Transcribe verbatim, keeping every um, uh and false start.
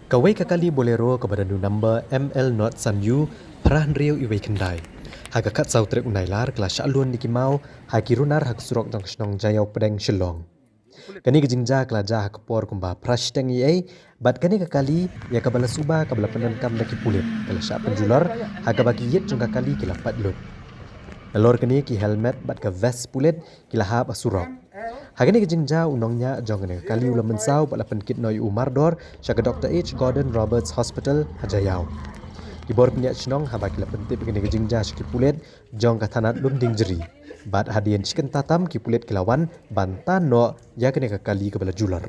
Kawei ka kali Bolero kaba don u number M L not san u phra hynriew iwei khyndai, ha ka khatsaw tarik u Nailar ka la shah lun da ki maw ha ki runar ha ka surok jong ka shnong Jaiaw Pdeng, Shillong. Kane ka jingjia ka la jia ha ka por kumba phra shiteng eiei, bad kane ka kali ïa kaba la suba kaba la pyndonkam da ki pulit ka la shah pynjulor, ha kaba ki ïit jong ka kali ki la pait lut. Nalor kane ki helmet bad ka vest pulit ki la hap ha surok. Ha kane ka jingjia u nongñiah jong kane ka kali u la mynsaw bad la pynkit noh ïa u mardor sha ka Doctor H Gordon Roberts Hospital ha Jaiaw. Ki bor pynïaid shnong haba ki la pyntip ïa kane ka jingjia sha ki pulit jong ka thanat Lumdiengjri, bad hadien shi kynta tam ki pulit ki la wan ban tan noh ïa kane ka kali kaba la julor.